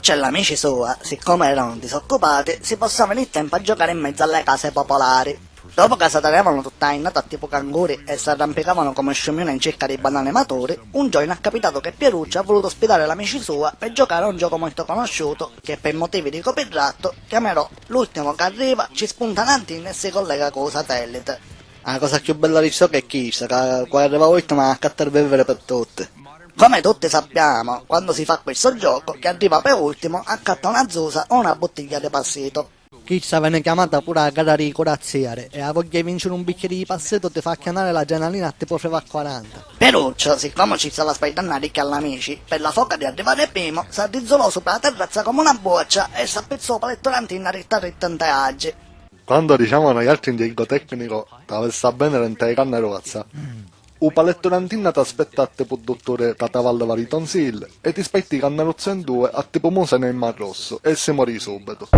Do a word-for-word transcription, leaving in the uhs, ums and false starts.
C'è l'amici sua, siccomu eranu disoccupati, si passavanu il tempu a giocari in mezzu alle case popolari. Dopu ca s'addariavanu tutta a innata a tipu canguri e s'arrampicavanu come sciumiuni in circa di banani maturi, un giornu ha capitatu che Pieruccia ha volutu sfidare l'amici sua per giocare a un gioco molto conosciuto, che per motivi di copyright chiamerò l'ultimo che arriva, ci spunta un'antenna e si collega con un satellite. La cosa più bella di ciò è chista, ca quannu arriva ultimu accatta il vivere per tutti. Come tutti sappiamo, quando si fa questo gioco, chi arriva per ultimo accatta una zusa o una bottiglia di passito. Chista vene chiamata pure la gara di corazziere e la voglia di vincere un bicchiere di passeto ti fa acchianare l'adrenalina a tipo freva a quaranta. Peruccio, siccome ci stava spaidannu a ricchi all'amici, per la foca di arrivare primo, s'arrizzolò sopra la terrazza come una boccia e s'appizzò palettorantina ritta ritta in teaggi. Quando diciamo noi altri in gergo tecnico, t'avessa bene rentare canna rozza. U palettorantinna t'aspetta a tipo duttore ca t'avalleva di tonsil e ti spetti i cannaruzzi in due a tipo musene e marrossu e si mori subito.